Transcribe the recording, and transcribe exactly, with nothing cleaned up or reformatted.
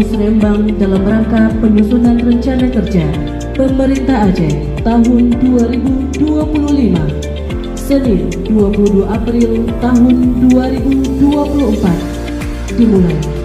Serembang dalam rangka penyusunan rencana kerja pemerintah Aceh tahun dua ribu dua puluh lima. Senin, dua puluh dua April tahun dua ribu dua puluh empat, dimulai.